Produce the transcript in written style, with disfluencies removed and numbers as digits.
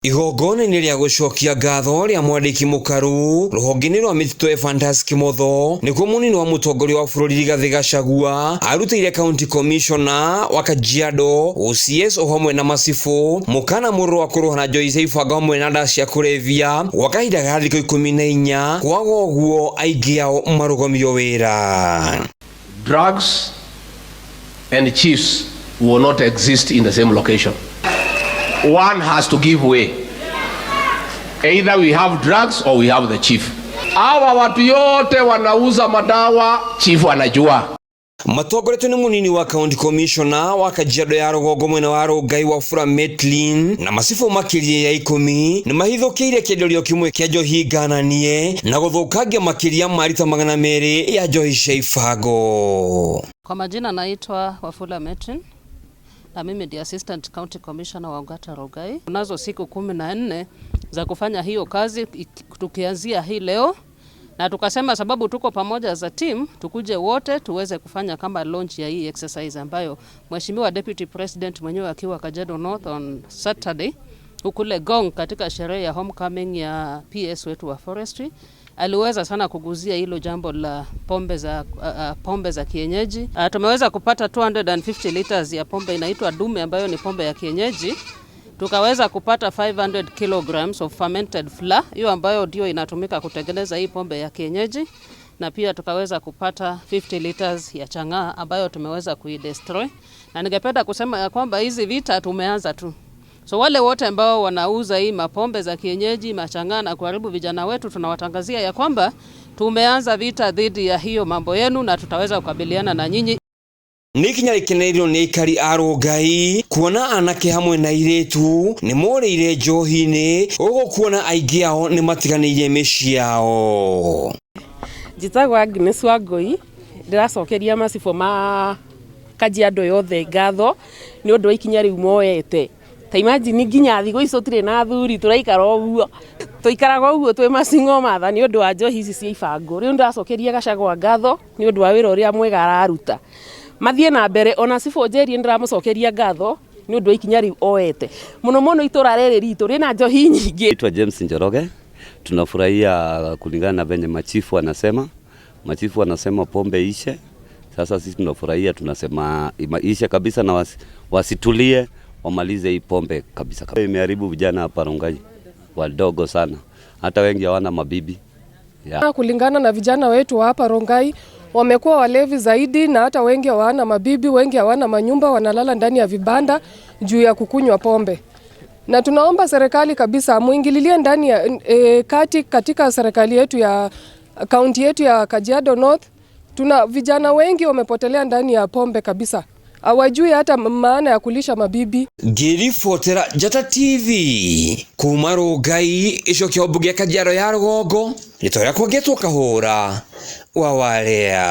Igongona-inĩ rĩa gũcokia ngatho rĩa mwandĩki mũkaru rũhonge-inĩ rwa mĩtitũ Ephantus Kimotho nĩkuo mũnini wa mũtongoria wa bũrũri Rigathĩ Gachagua arutĩire county commissioner wa Kajiado OCS o hamwe na macibũ mũkana mũrũrũ wa kũrũha na njohi cia ibango hamwe na ndawa cia kũrebia gwa kahinda ga thikũ 14 kwaga ũguo aingĩ ao marũgamio wĩra. Drugs and chiefs will not exist in the same location. One has to give way. Either we have drugs or we have the chief. Hawa watu yote wanauza madawa, chief anajua. Matongoretio nĩ mũnini wa county commissioner wa Kajiado ya rũgongo mwena wa Rongai Wafula Maitland na macibũ makĩria ya 10 nĩ mahithũkĩire kĩenderio kĩmwe kĩa njohi ngananie na gũthũkangia makĩria ma rita 200 ya njohi cia ibango. Kwa majina naitwa Wafula Metrin na mimi ndiye Assistant County Commissioner wa Ongata Rongai. Tunazo siku 14 za kufanya hiyo kazi tukianzia hii leo, na tukasema sababu tuko pamoja as a team, tukuje wote tuweze kufanya kama launch ya hii exercise ambayo Mheshimiwa Deputy President mwenyewe akiwa Kajiado North on Saturday kule Ngong katika sherehe ya homecoming ya PS wetu wa forestry aliweza sana kuguzia hilo jambo la pombe za kienyeji. Tumeweza kupata 250 liters ya pombe inaitwa dume ambayo ni pombe ya kienyeji. Tukaweza kupata 500 kilograms of fermented flour, hiyo ambayo ndio inatumika kutengeneza hii pombe ya kienyeji, na pia tukaweza kupata 50 liters ya chang'aa ambayo tumeweza kuidestroy. Na ningependa kusema ya kwamba hizi vita tumeanza tu. So wale wote ambao wanauza hii mapombe za kienyeji, machang'aa na kuharibu vijana wetu, tunawatangazia ya kwamba tumeanza vita dhidi ya hiyo mambo yenu na tutaweza kukabiliana na nyinyi. Nĩ ikinya rĩkenereirio nĩ aikari a Rongai kuona anake hamwe na airĩtu nĩ morĩire njohi-inĩ ũguo kuona aingĩ ao nĩ matiganĩirie mĩciĩ yao. Njĩtagwo Agnes Wangui, ndĩracokeria macibũ ma Kajiado yothe ngatho nĩ ũndũ wa ikinya rĩu moete. Ta imagine nginya thikũ ici tũtirĩ na athuri, tũraikara ũguo, tũikaraga ũguo twĩ macingo matha nĩ ũndũ wa njohi ici cia ibango. Rĩu ndĩracokeria Gachagua ngatho nĩ ũndũ wa wĩra ũrĩa mwega araruta, mathiĩ na mbere. Ona cibũ Njeri nĩndĩramũcokeria ngatho nĩ ũndũ wa ikinya rĩu oete, mũno mũno itũra rĩrĩ ritũ rĩna njohi nyingĩ. Naitwa James Njoroge. Tunafurahia kulingana na venye machifu wanasema. Machifu wanasema pombe ishe. Sasa sisi tunafurahia, tunasema ishe kabisa na wasitulie, wamalize hii pombe kabisa. Imeharibu vijana hapa Rongai wadogo sana, hata wengi hawana mabibi yeah. Kulingana na vijana wetu wa hapa Rongai wamekuwa walevi zaidi, na hata wengi hawana mabibi, wengi hawana manyumba, wanalala ndani ya vibanda juu ya kukunywa pombe. Na tunaomba serikali kabisa muingililie ndani ya kati katika serikali yetu ya kaunti yetu ya Kajiado North. Tuna vijana wengi wamepotelea ndani ya pombe kabisa, hawajui hata maana ya kulisha mabibi. Ngĩribotera Njata TV kuma Rongai gĩcigo kĩa mbunge ya Kajiado ya rũgongo, rĩtwa rĩakwa ngetwo Kahũra wa Warea.